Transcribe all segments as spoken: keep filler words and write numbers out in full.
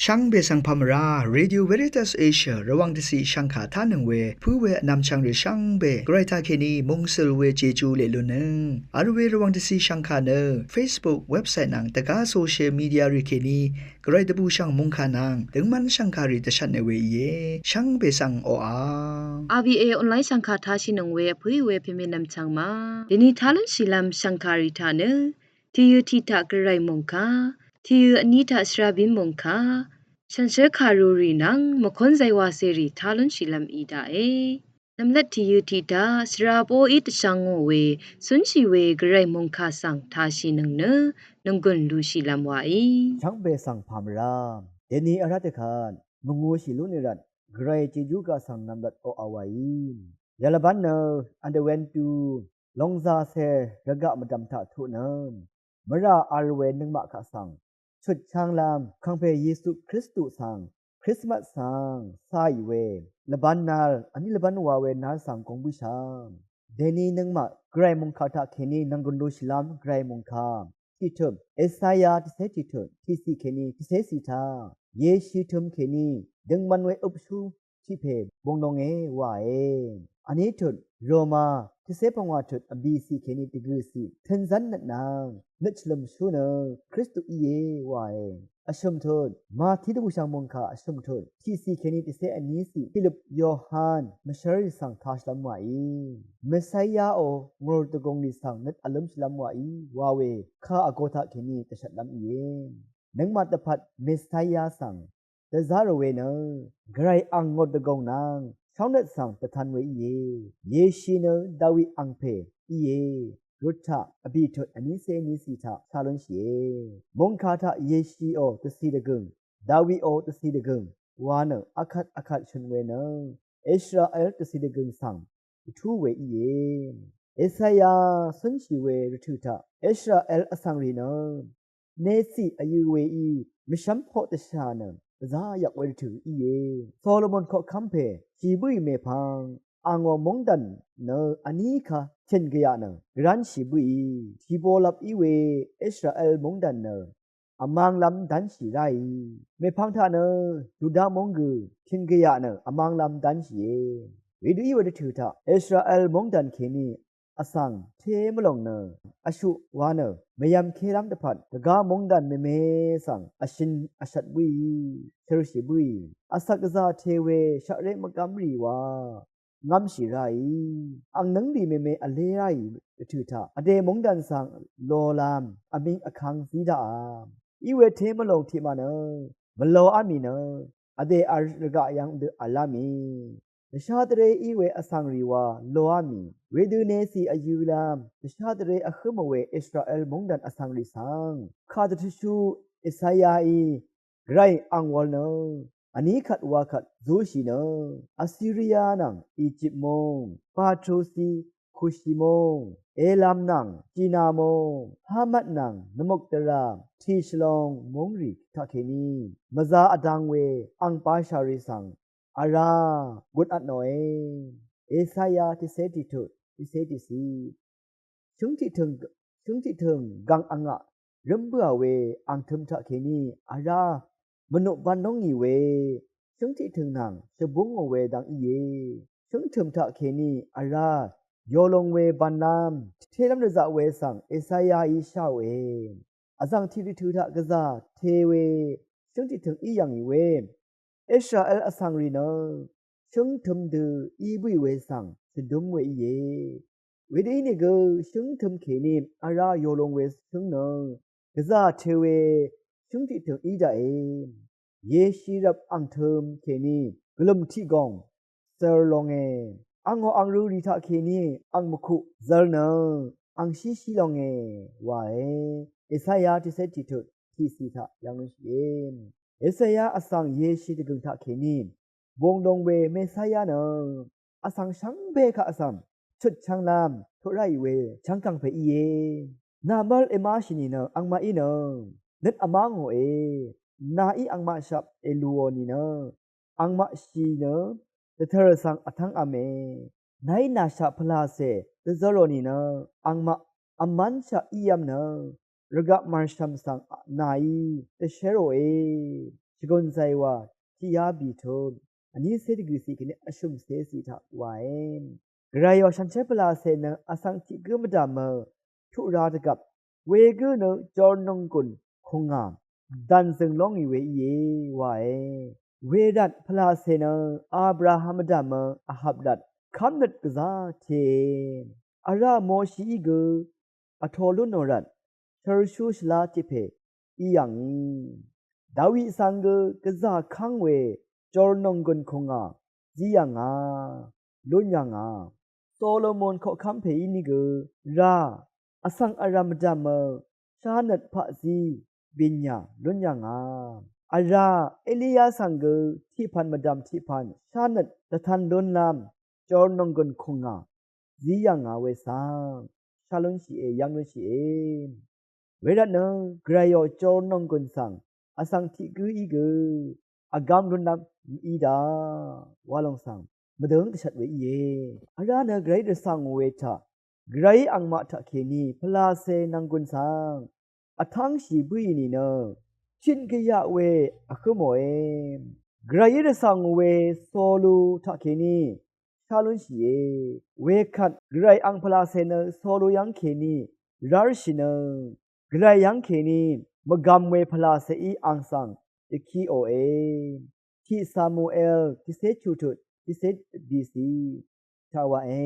Shvngbe svng pamvra Radio Veritas Asia Rvwàng dvciq shvngkà tánøng we pǿ we vnvmchvng rì shvngbe Gvray taqkèní mungsøl we Jeju leq lunnøng vl we Rvwàng dvciq shvngkà nø Facebook, website nvng dvgá social media rì kèní Gvray dvbùshv̀ng mòngkà nvng døngmv́n shv̀ngkàrì dvshvtne we íe. Shvngbe svng oqà R V A online shv̀ngkà tashìnøng we vpǿì we pèmènvm chvngma dèni tá lúnshìlv́m shv̀ngkàrì taq nø tìyø tiq taq Gvray mòngkà, tìyø vní taq shvrabín mòngkà, shànshér kàrurì nvng mvkónzay wacèrì tá lúnshìlv́m í daqe. Nvmlvt tìyø tiq taq shvra bóí dvshvngò we cúnshì we Gvray mòngkà svng tashìnøng nø nònggùn lushìlv́m waí. Shvngbe svng pàmvrá dèni vrá dvkvt mvngūshì lúnì rvt Gvray Jejú gaq svng nvmlvt oqà waí. Yalvbán nø Advent du longzacè rvgaq mvdv̀m taq tuq nø mvrà vl we nøngmaq kaq svng chutchánglv́m kàngpè Yesu Kristu svng Krismas svng cāì we lvbán nal vní lvbán wa we nal svng gong bǿshà. Dèni nøngmaq Gvray mòngkà taqkèní nònggùn lushìlv́m Gvray mòngkà tiqtø̀m Esaya dvcé tiqtø̀m tiqciq kèní dvcé ciq taq Yeshi tø̄m kèní døngman we øpshú tiq pè bung longe wae. Vní tut Roma dvcé pvngwà tut vbìciq kèní dvgø̀ciq tø̄nzv́n nøt nvng nøt shvlø̀mshú nø Kristu íe wae. Vshø̀m tut Mati dvbùshv̀ng mòngkà vshø̀m tut tiqciq kèní dvcé vníciq Pilip Yohan mvshv́rrì svng tashìlv́m wàí. Messiaò ngòr dvgùng rì svng nøt vlǿmshìlv́m wàí wa we kà vgo taqkèní dvshvtlv́m íe. Nøngmaq dvpvt Messiah svng dvzá rò we nø Gvray ang ngòt dvgòng nvng shóngnøt svng dvtan we íe. Yeshi nø Dawi angpè íe. Rut taq vbì tut vnícé vníciq taq shá lúnshìe. Mòngkà taq Yeshiò dvcì dvgø̀ng, Dawiò dvcì dvgø̀ng wa nø akvt akvt shø̀n we nø Israel dvcì dvgø̀ng svng dvtú we íe. Esaya cúnshì we rvtø̀ taq Israel vsvng rì nø necì vyø̄ weí mvshv́mpoq dvshà nø dvzá yvk we rvtø̀ íe. Solomon koqkv́m pè shì bǿì mèpvng angò móngdàn nø vní kà tìn gvyaq nø gvránshì bǿì tìbolvp í we Israel móngdàn nø vmvnglv́m dv́nshì ráì. Mèpvng taq nø Yuda móng gø tìn gvyaq nø vmvnglv́m dv́nshìe. Wedø í we rvtø̀ taq Israel móngdàn kèní vsvng té mvlòng nø vshuq wa nø mvyv̀m kélv́m dvpvt dvgá móngdàn mème svng vshøn vshvt bǿì shørshì bǿì vsvk gvzà te we shaqré mvgv́mrì wa ngv́mshì ráì. Ang nǿngrì mème vlé ráì rvtø̀ taq vdè móngdàn svng lolv́m vming vkvng zí daqà. Í we té mvlòng tiqmaq nø mvloá mì nø vdè vl rvgaq yv́ng dø v̀lá mì. Dvshá dvré í we vsvng rì wa loá mì. Wedø necì vyø̄lv́m dvshá dvré vhǿmò we Israel móngdàn vsvng rì svng kà dvtutshú Esayaí Gvray ang wol nø vní kvt wa kvt zúshì nø Assyria nvng Egypt móng, Patrusi, Kushi móng, Elam nvng China móng, Hamat nvng nvmuk dvrà tì shvlong móngrì taqkèní mvzā vdvng we ang pashà rì svng vrá gutvtnòe. Esaya tiqcé tiqtut tiqcé tiqciq. Shǿng tiqtø̀ng, shǿng tiqtø̀ng gvng angaq rǿm bǿà we angtø̄m taqkèní vrá mvnuq bv̄n lóngì we shǿng tiqtø̀ng nvng shvbúngò we dang íe. Shǿng tø̀m taqkèní vrá yolung we bv̄nlv́m télv́m dvzaq we svng Esayaí sháòe. Vzv̀ng tiq rvtø̀ taq gvzà te we shǿng tiqtø̀ng í yv̀ngì we Israel vsvng rì nø shǿng tø̄m dø í bǿì we svng shvdúm we íe. Wedø ínìgø shǿng tø̄m kèní vrá yolung we shǿng nø gvzà te we shǿng tiqtø̀ng í daqe. Yeshirvp angtø̄m kèní gvlø̀m tiq gòng zv̄r longe. Angò angrø̄ rì taqkèní ang mvkuq zv̄r nø ang shíshí longe wae. Esaya tiqcé tiqtut tiqciq taq yv̀ng lúnshìe. Esaya vsvng Yeshi dvgø̀ng taqkèní bung long we Mesaya nø vsvng shvngbe kaq svng chutchvnglv́m tuq ráì we chv́ngkv̀ng pè íe. Nà mv́l èmáshì nìnø angmaqí nø nøt vmá ngòe. Nàí angmaqshaq èlùò nìnø angmaqshì nø dvtø̀r svng vtv́ngv̄me. Nàí nàshaq pvlàcè dvzv̄rò nìnø angmaq vmv́nshaq ív̄m nø rvgaq màrshv̀m svng nàí dvshéròe. shvgùn zàì wà tiqyá bìtut vní cé dvgø̀ ciq kèní vshø̀m cé ciq taq wàe. Gvrayò shànshér pvlacè nø vsvng tiq gǿ mvdv̀mø tuq ra dvgvp wegǿ nø jor nònggùn kùngà dv̀nzø̀ng lóngì we íe wae. Wervt pvlacè nø Abraham mvdv̀mø vhvp rvt kv́mnøt gvzá tee vrá Moshií gø vtō lúnò rvt shørshú shvlá tiq pè í yà ngì. Dawi svng gø gvzà kv́ng we jor nònggùn kùngà zí yà ngà, lún yà ngà. Solomon koqkv́m pè íní gø rá vsvng vrv̀m mvdv̀mø shánøt paqzí bìnyà lún yà ngà. Vrá Eliya svng gø tiqpv̀n mvdv̀m tiqpv̀n shánøt dvtv̄n lúnlv́m jor nònggùn kùngà zí yà ngà we svng shá lúnshìe, yv́ng lúnshìe. Wervt nø Gvrayò jor nònggùn svng vsvng tiq gǿ í gø vgv́m lúnlv́m mv-í daq wa lòng svng mvdø̀ng dvshvt we íe. Vrá nø Gvrayí dvsvng we taq Gvrayí angmaq taqkèní pvlacè nònggùn svng vtv́ngshì bǿì nìnø tiq gvyaq we vhǿmòe. Gvrayí dvsvng we solu taqkèní shá lúnshìe. Wekvt Gvray ang pvlacè nø solu yv́ng kèní rv́rshì nø Gvray yv́ng kèní mvgvm we pvlacèí ang svng dvkíòe. Tiq Samuel tiqcé chuqtut tiqcé bìcì taq wàe.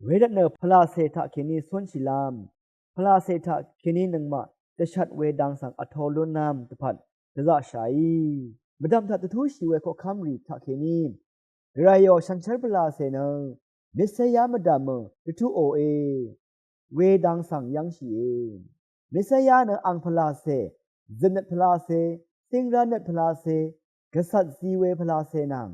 Wervt nø pvlacè taqkèní cúnshìlv́m pvlacè taqkèní nøngmaq dvshvt we dang svng vtō lúnlv́m dvpvt dvzaqshàí mvdv̀m taq dvtúshì we koqkv́m rì taqkèní Gvrayò shànshér pvlacè nø Messiya mvdv̀mø dvtuqòe. Wedang svng yv́ngshìe. Messiya nø ang pvlacè, zø̀tnøt pvlacè, cíngránøt pvlacè, gvcvt zi we pvlacè nvng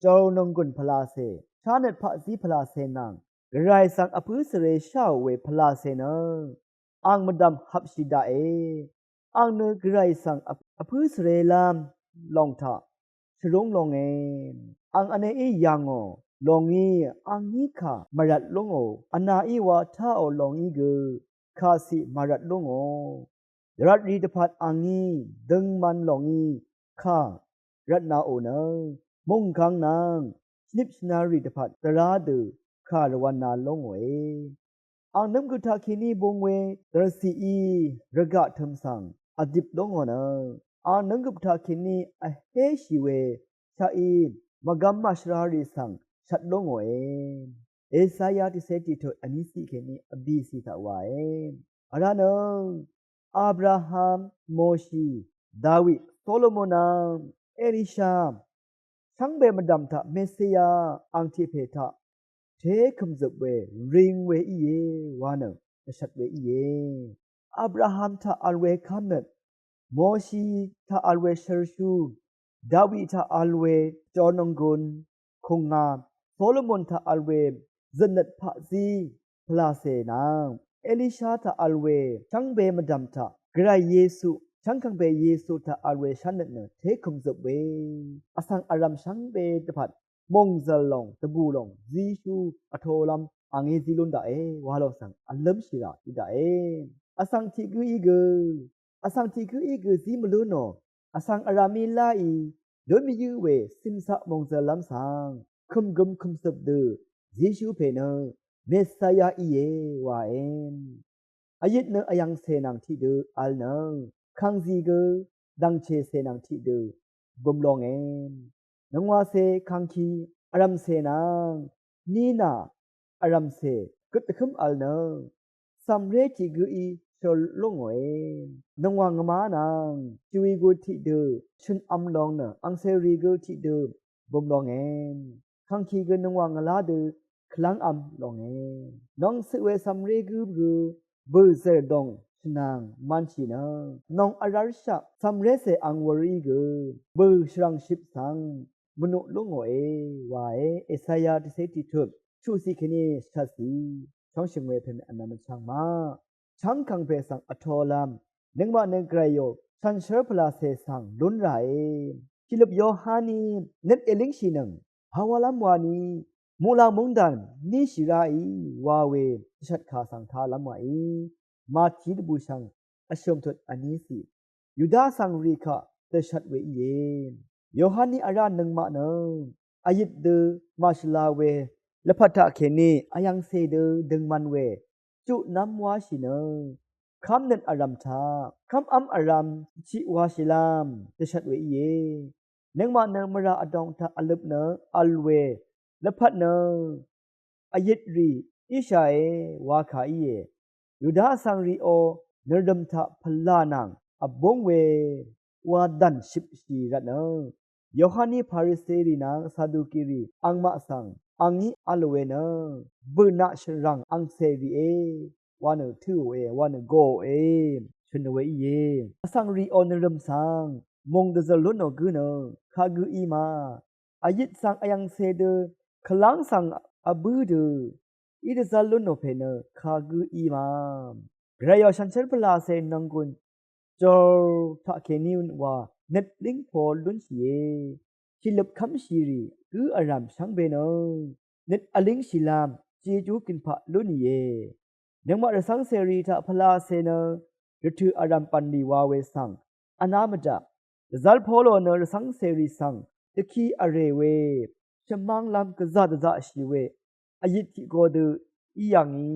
jor nònggùn pvlacè, shánøt paqzí pvlacè nvng Gvray svng vpǿ svre sháò we pvlacè nø ang mvdv̀m hvpshì daqe. Ang nø Gvray svng vpǿ svrelv́m lòng taq shvrúng longe. Ang vneí yv̀ngò lòngí angí kà mvrvt lúngò, vnaí wa táò lòngí gø kàciq màrvt lúngò. Dvrvtrì dvpvt angí døngman lòngí kà rvtnaò nø mònggvng nvng shvnip shvnarì dvpvt dvrá dø kà rvwv̄na lóngòe. Ang nǿmgøp taqkèní bung we dvrciqí rvgaq tø̀m svng vdip lóngò nø ang nǿmgøp taqkèní vhéshì we shaqí mvgvm màshvrarì svng shvt lóngòe. Esaya tiqcé tiqtut vní ciq kèní vbìcì taq wàe. Vrá nø Abraham, Moshi, Dawi, Solomon nvng Elisha shvngbe mvdv̀m taq Messiya ang tiq pè taq té kø̀mzøp we ring we íe wa nø dvshvt we íe. Abraham taq vl we kv́mnøt, Moshi taq vl we shvrshú, Dawi taq vl we jor nònggùn kùngà, Solomon taq vl we zø̀tnøt paqzí pvlacè nvng Elisha taq vl we shvngbe mvdv̀m taq Gvray Yesu, shvngkvngbe Yesu taq vl we shánøt nø té kø̀mzøp we vsvng vrv̀m shvngbe dvpvt mòngzv̀l lòng, dvbù lòng, zíshú vtōlv́m angí zí lún daqe wa lòng svng vlǿmshì rà í daqe. Vsvng tiq gǿ í gø, vsvng tiq gǿ í gø zí mvlú nò, vsvng vrv̀m í láì lún mvyǿ we cìmcaq mòngzv̀llv́m svng kø̀mgøm kø̀mcøp dø zíshú pè nø Messiya íe wae. Vyit nø vyv̀ngcè nvng tiqdø vl nø kàngzì gø dv̀ngchècè nvng tiqdø bøm longe. Nvngwàcè kàngkì vrv̀mcè nvng nínà vrv̀mcè gøt dvkǿm vl nø cv̀mré tiq gǿí shøl lú ngòe. Nvngwà ngvmá nvng shvwi gø tiqdø shøn vm long nø angcèrì gø tiqdø bøm longe. Kàngkì gø nvngwà ngvlá dø kvlv́ng vm longe. Nong cøq we cv̀mré gǿ gø bø̀zèr dòng shvnàng manshì nø nong vrv́rshaq cv̀mrécè ang wurrí gø bø̀ shvrv̀ngship svng mvnuq lú ngòe wae. Esaya tiqcé tiqtut chuqciq kèní shvtcì. Shóngshø̀ng we pèmè vnvm vchvng maq chv́ng kàngpè svng vtōlv́m nøngmaq nø Gvrayò shànshér pvlacè svng lún ràe. Pilip Yohaní nøt èlíngshìnøng pàwalv́m wani muqlàng mungdàn níshì ráì wa we dvshvtkà svng talv́m wàí. Mati dvbùshv̀ng vshø̀m tut vní ciq. Yuda svng rì kaq dvshvt we íe. Yohaní vrá nøngmaq nø vyit dø màshvla we lvpat taqkèní vyv̀ngcè dø døngman we chuqnv́m wáshì nø kv́mnøt vrv̀m taq kv́mv́m vrv̄m chiq washìlv́m dvshvt we íe. Nøngmaq nø mvrà vdòng taq vløp nø vl we lvpat nø vyit rì íshàe wa kà íe. Yuda vsvng rìò nvrø̀m taq pvlà nvng vbúng we wa dv̀n shøpshì rvtnø Yohaní Pariserì nvng Sadukirì angmaq svng angí vl we nø bø̀naq shvrv̀ng angcè rìe wa nø tǿòe wa nø goòe shø̀n we íe. Vsvng rìò nvrø̀m svng mòng dvzø̀r lúnò gǿ nø kagǿ í ma. Vyit svng vyv̀ngcè dø kvlv́ng svng vbǿ dø í dvzv́r lúnò pè nø kagǿ í ma. Gvrayò shànshér pvlacè nònggùn jor taqkèní wa nøt língpo lúnshìe. Shìløp kv́mshìrì gǿ vrv̀m shvngbe nø nøt vlíngshìlv́m jejú gønpaq lúnìe. Nøngmaq rvcv́ngcèrì taq pvlacè nø rvtø̀ vrv̀m bv̀nlì wa we svng vná mvdaq. Dvzv́r Polo nø rvcv́ngcèrì svng dvki vrè we shvmv́nglv́m gvzà dvzaqshì we vyit tiq go dø í yà ngì.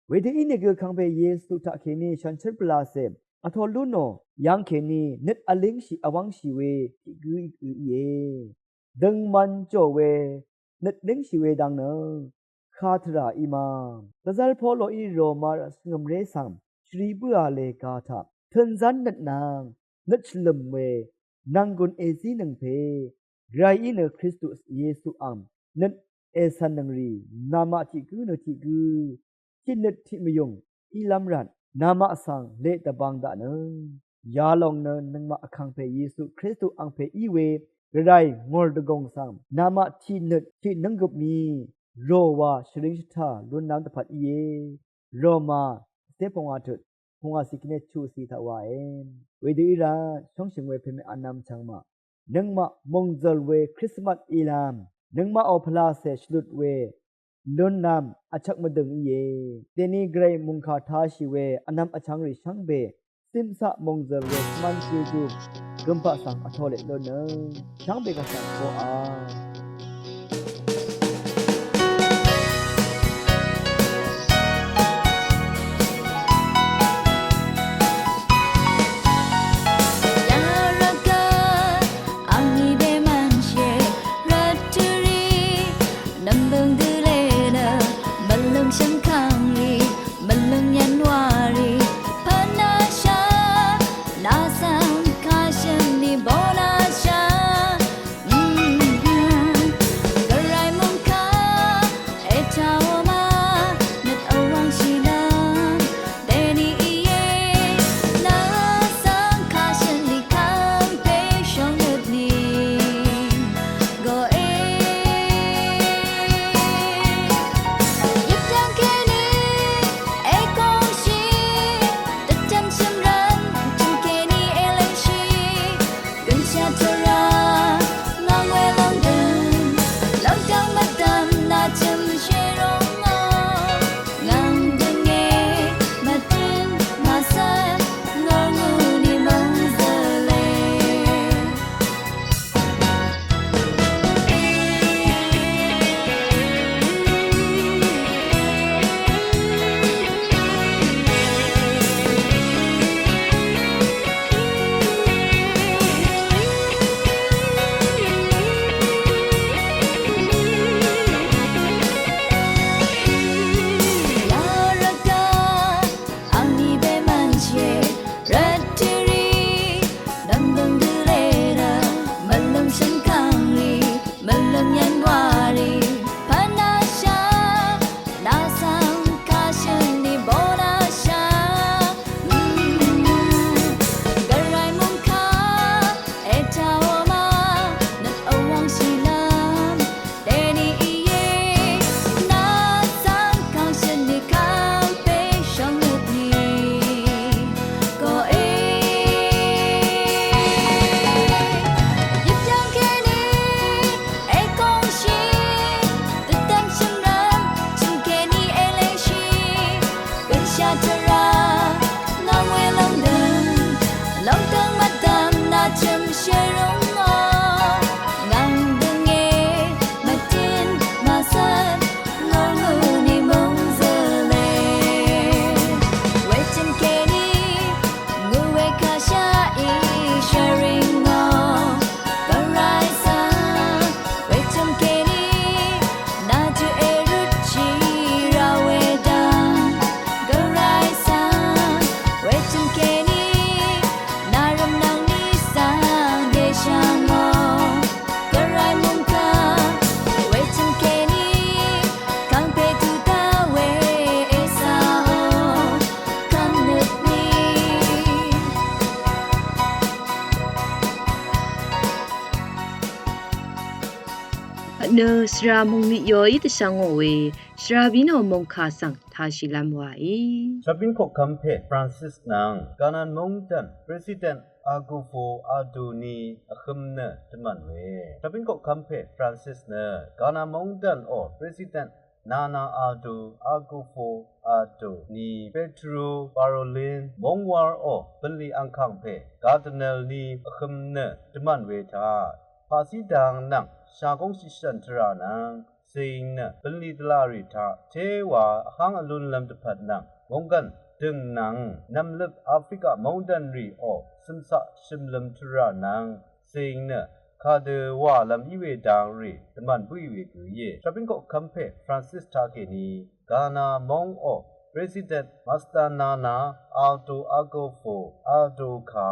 Wedø ínìgø kangpe Yesu taqkèní shànshér pvlacè vtō lúnò yv́ngkèní nøt vlíngshì vwv́ngshì we tiq gǿ í gø íe. Døngman jò we nøt língshì we dang nø kà tvrà í ma. Dvzv́r Poloí Roma rvt shvngø̀mré svng shvri bǿà lèga taq tø̄nzv́n nøt nvng nøt shvlø̀m we nv̀nggùn èzínøng pè Gvrayí nø Kristu Yesu ang nøt ècv̀nnøng rì namaq tiq gǿ nø tiq gǿ tiq nøt tiq mvyùng ílv́m rvt namaq svng leq dvbang daq nø yalòng nø nøngmaq vkàngpè Yesu Kristu angpè í we Gvray ngòr dvgùng svng namaq tiq nøt tiq nǿnggøp mì rò wa shvring shvtà lúnlv́m dvpvt íe. Roma vcé pvngwà tut pvngwà cìkvt nø chuqcì taq wàe. Wedø í rvt shóngshø̀ng we pèmè vnvm chvngmaq nøngmaq mòngzø̀l we Krismas ìlv́m nøngmaqò pvlacè shvlut we lúnlv́m vchvk mvdø̀ng íe. Dèni Gvray mòngkà tāshì we vnvm vchvngrì shvngbe cimcaq mòngzø̀l we shvmv́n jejú gømpaq svng vtōleq lúnnø shvngbe kvt svng koqà. Yarvgvp angí dèmvnshì rvtø̀rì nv̀mløng dø lé nø mvløng shvngkv̀ngrì mvløng yv̀nwàrì pvnashà nà svng kashø̀n ni bonashà. Gvray mungkà ètàò ma nøt vwv́ngshì nvng dèni íe. Nà svng kashø̀n ni kàngpè shóngnøt ni goe. Yøptang kèní èkongshì dvtø̀m shø̀mrv̀n tø̀m kèní èlèngshì. Gønshà tvrà ngv̀ng we lóngdø̀m lóngdø̀m mvdv̀m nà chø̀m shèròngò ngv̀ng dø̀ngè mvtø̀m mvsvt ngòrngù ni mv̀ngzø̀lè. Nø shvra mungmit yoí dvshvngò we shvra bínò mungkà svng tāshìlv́m wàí. Shvbín koqkv́m pè Francis nvng Ganan mungdv̀n President Akufo-Addo ni vhø̄m nø dvmv̀n we. Shvbín koqkv́m pè Francis nø Ganan mungdv̀n ò President Nana Addo, Akufo Addo ni Petro Parolin mongwar ò bv̀nlì angkàng pè Cardinal ni vhø̄m nø dvmv̀n we taq paqzí dang nvng shagóng shiqshv̀n tvrà nvng cing nø bv̀nlì dvlaq rì taq téwa vháng vlúnlv́m dvpvt nvng mònggv̀n dø̀ng nvng nv̀mløp Africa mongdv̀n rì ò cø̀mcaq shø̀mløm tvrà nvng cing nø kadø wàlv́m í we dang rì dvmv̀n bǿì we gø íe. Shvbín koqkv́m pè Francis taqkèní Ghana móng ò President Master Nana Addo Akufo-Addo kà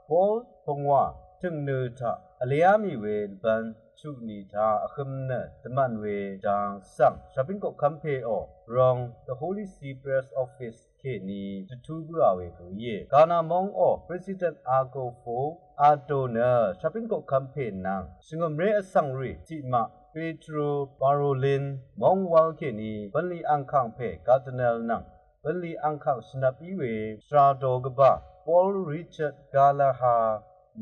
Paul pungwà tø̀ngnø taq vleá mì we lvbv́n chuq ni taq vhø̄m nø dvmv̀n we dang svng shvbín koqkv́m pè ò rong The Holy See Press Office kèní dvtú bǿà we gø íe. Ghana móng ò President Akufo-Addo nø shvbín koqkv́m pè nvng shvngø̀mré vsvng rì tiqmaq Petro Parolin móng wv́l kèní bv̀nlì angkàng pè Cardinal nvng bv̀nlì angkàng shvnvp í we shvra do gvbà Paul Richard Gallagher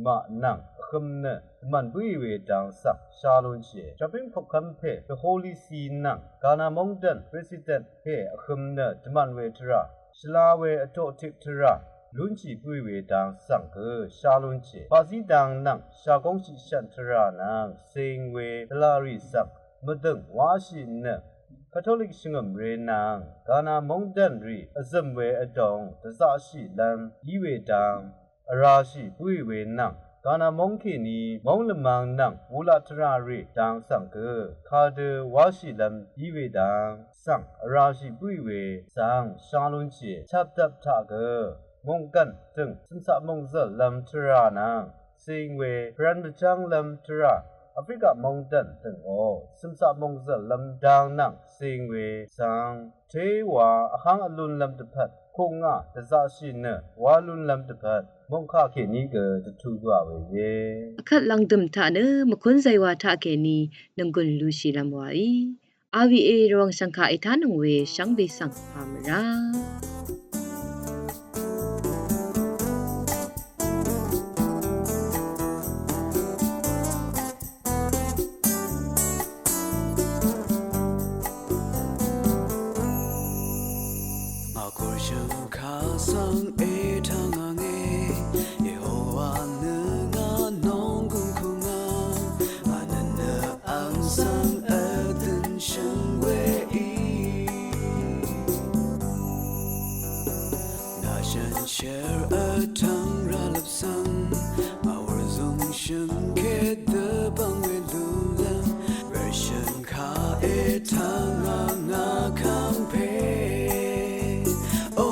maq nvng vhø̄m nø dvmv̀n bǿì we dang svng shá lúnshìe. Shvbín koqkv́m pè The Holy See nvng Ghana mongdv̀n President pè vhø̄m nø dvmv̀n we tvrà shvla we vtoqtik tvrà lúnshì bǿì we dang svng gø shá lúnshìe. Paqzí dang nvng shagóng shiqshv̀n tvrà nvng cing we dvlaq rì svng mvdø̀ng wáshì nø Katolik shvngø̀mré nvng Ghana mongdv̀n rì vzø̀m we vdòng dvzaqshìlv́m í we dang vrashì bǿì we nvng Ghana móng kèní móng lvmvng nvng wulaq tvrà rì dang svng gø kadø wáshìlv́m í we dang svng vrashì bǿì we svng shá lúnshìe. Chapdvp taq gø mònggv̀n dø̀ng cø̀mcaq mòngzø̀llv́m tvrà nvng cing we pvrv̄n mvjv́nglv́m tvrà Africa mongdv̀n dø̀ng ò cø̀mcaq mòngzø̀llv́m dang nvng cing we svng téwa vháng vlúnlv́m dvpvt kukngà dvzaqshì nø wá lúnlv́m dvpvt mòngkà kèní gø dvtú bǿà we íe. Akvt lv̀ngdø̀m taq nø mvkún zaywa taqkèní nònggùn lushìlv́m wàí. R V A Rvwàng shv̀ngkà ètánøng we shvngbe svng pà mvrá. Ngà kùrshø̀ng kà svng ètá ngà ngé, Yehowa nø ngà nònggùn kú ngà, ngà nø nø àng svng vdø̀n shø̀ng weí. Ngà shànshér vtvng rálvp svng, ngà wùrzúng shø̀ng kèdø bv̀ng we lúnlv́m, rvshø̀ng kà ètá ngà ngà kàngpè. O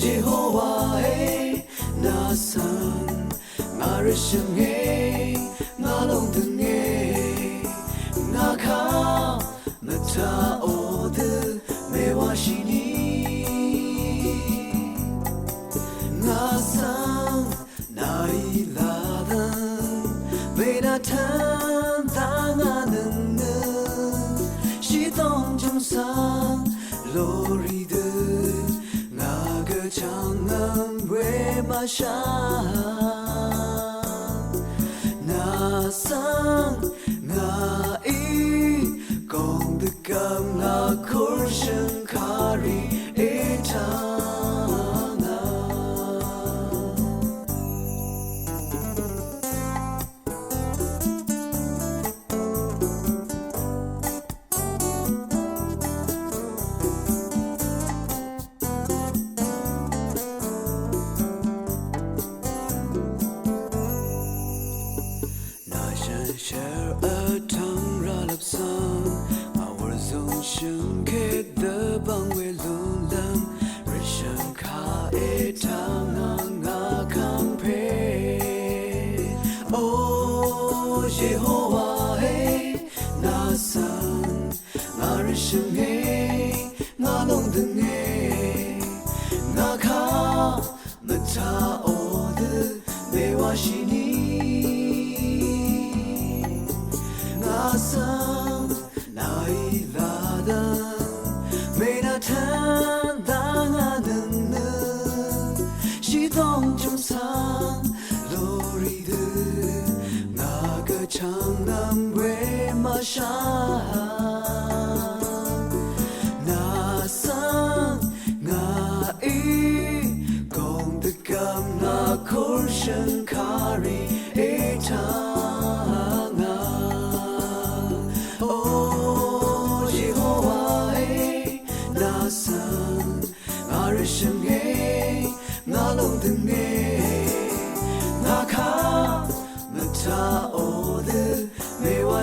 Yehowa è, nà svng ngà rvshø̀nge, ngà lóngdø̀nge, ngà kà mvtaqò dø mèwáshìni. Ngà svng nàí ládø̀ng mènàtø̀n dvngà nøng nø shìtóng jø̀m svng lórí dø ngà gø chàngvm we mvshà. Nà svng ngàí gòng dvgv̀m ngà kùrshø̀ng kàrí ètá ngà. Nà shànshér vtvng rálvp svng, ngà wùrzúng shø̀ng kèdø bv̀ng we lúnlv́m, rvshø̀ng kà ètá ngà ngà kàngpè. O Yehowa è, nà svng ngà rvshø̀nge, ngà lóngdø̀nge, ngà kà mvtaqò dø mèwáshìni. Ngà svng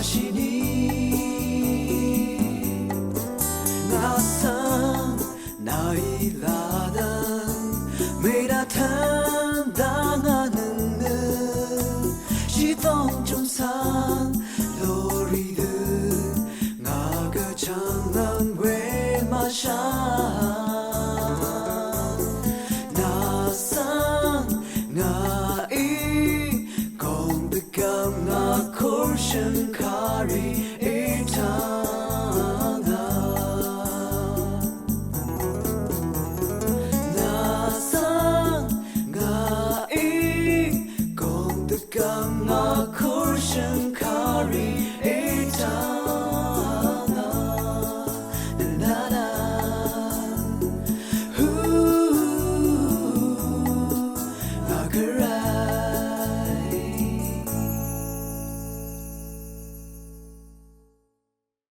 shìni ngà svng nàí lvdv̀ng mèdvt tvn dvngà nøng nø shìtóng jùm svng lórí dø ngà gvchvng ngv̀ng we màshà nà svng ngàí gòng dvgv̀m ngà kùr shø̀n kàrì ètà ngà nà svng ngàí gòng dvgv̀m ngà kùr shø̀n